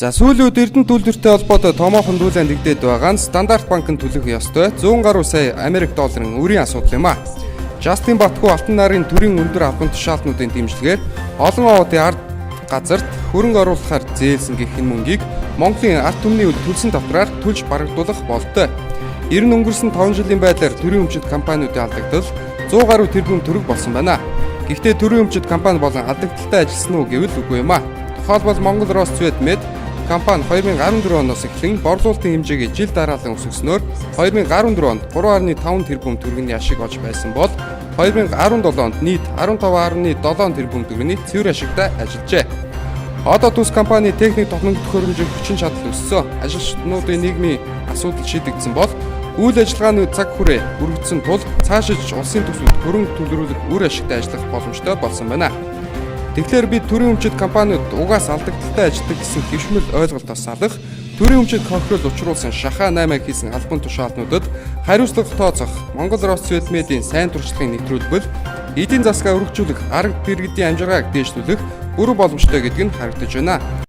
За, сүүлийн үед Эрдэнэ төлбөртэй холбоотой томоохон дүүлэн дэгдээд байгаа нь Стандарт банкнд төлөх ёстой 100 гаруй сая Америк долларын үрийн асуудал юм а. Жастин Батгүй Алтан нарийн төрийн өндөр албан тушаалтнуудын дэмжлэгээр олон овоодын ард газарт хөрөнгө оруулахаар зээлсэн гэх энэ мөнгийг Монголын ард түмний үл төлсөн татвараар төлж барагдуулах бололтой. Ер нь өнгөрсөн 5 жилийн байдлаар төрийн өмчит компаниудын алдагдал 100 гаруй тэрбум төгрөг болсон байна. Гэхдээ төрийн өмчит компани болон алдагдaltaй ажилласан уу гэвэл үгүй юм а. Тухайлбал, Монгол Росцветмет компани 2014 оноос эхлэн борлуулалтын хэмжээг жил дараалан өсгөснөөр 2014 онд 3.5 тэрбум төгрөгийн ашиг олж байсан бол 2017 онд нийт 15.7 тэрбум төгрөгийн цэвэр ашигтай ажиллажээ. Одоо төс компани техник тохиромж төхөөрөмжийн хүчин чадал өссөн. Ажилчнуудын нийгмийн асуудал шийдэгдсэн бол үйл ажиллагааны цаг хүрээ өргөдсөн тул цаашиж улсын төсөвт хөрөнгө төлрүүлэх үр ашигтай ажиллах боломжтой болсон байна. Тэгэхээр бид төрийн өмчит компаниуд угаас алдагдaltaй ажилладаг гэсэн хэвшмэл ойлголтоос салах, төрийн өмчит хохирол учруулсан шахаа 8 хийсэн албан тушаалтнуудад хариуцлага тооцох, Монгол Росцветмедийн сайн туршлагын нэвтрүүлбэл эдийн засгаа өргөжүүлэх, арга дэргэдийн амжиргааг дээшлүүлэх бүрэн боломжтой гэдг нь харагдаж байна.